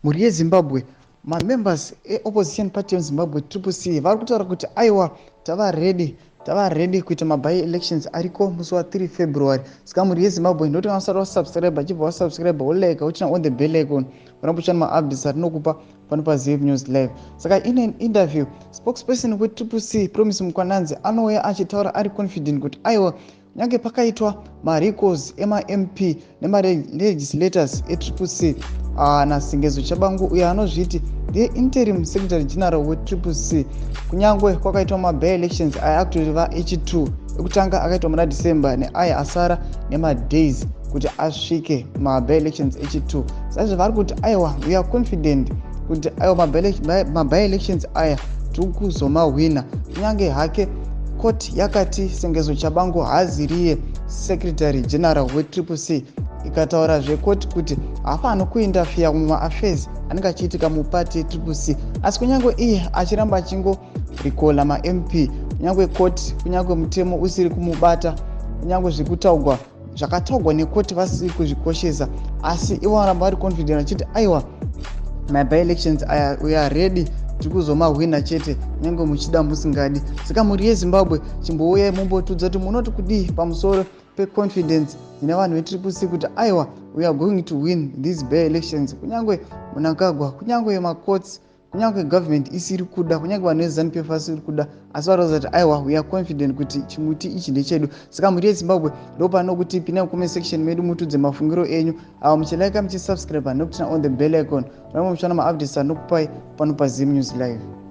Mhuri yeZimbabwe, mamembers eOpposition Party yeZimbabwe, Triple C, vari kutaura kuti aiwa, tava ready, tava ready kuita maby elections ariko musi wa3 February. Saka mhuri yeZimbabwe, ndoti kana usati wasubscribe, achibva wasubscribe, wolike, uchina on the bell icon, urambe uchiwana maupdates atinokupa pano paZF News Live. Saka in an interview, spokesperson weTriple C, Promise Mkwananzi, anouya achitaura ari confident kuti aiwa, kunyange pakaitwa marecalls emaMP nemalegislators eTriple C naSengezo Tshabangu, uyo anozviti ndiye interim secretary general weTriple C, kunyange kwakaitwa maby elections aya akutoreva h2, ekutanga akaitwa muna December, neaya asara nemadays kuti asvike maby elections h2, saizvo vari kuti aiwa, we are confident kuti aiwa, maby elections aya tiri kuzomahwina, kunyange hake court yakati Sengezo Tshabangu haaziriye secretary general weTriple C. Ikataura zvekoti kuti haafaniri kuinterfere mumaaffairs anenge achiitika mupati yeTriple C. Asi kunyange iye achiramba achingorecalla maMP, kunyange court, kunyange mutemo usiri kumubata, kunyange zvekutaugwa zvakataugwa nekoti vasiri kuzvikoshesa, asi ivo varamba vari confident vachiti aiwa, maby elections aya we are ready, tiri kuzomahwina chete, kunyange muchida musingadi. Saka mhuri yeZimbabwe, chimbouyai mumbotudza kuti munoti kudii pamusoro peconfidence dzine vanhu veTriple C kuti aiwa, we are going to win these by elections, kunyange Mnangagwa, kunyange macourts, kunyange government isiri kuda, kunyange vanhu veZANU PF vasiri kuda, asi vari kuti aiwa, we are confident kuti chimuti ichi ndechedu. Saka mhuri yeZimbabwe, ndo pano kuti pinai mucomment section medu, mutudze mafungiro enyu ava, muchilike, muchisubscribe nekuturn on the bell icon, ramwe muchiwana maupdates anokupai pano paZim News Live.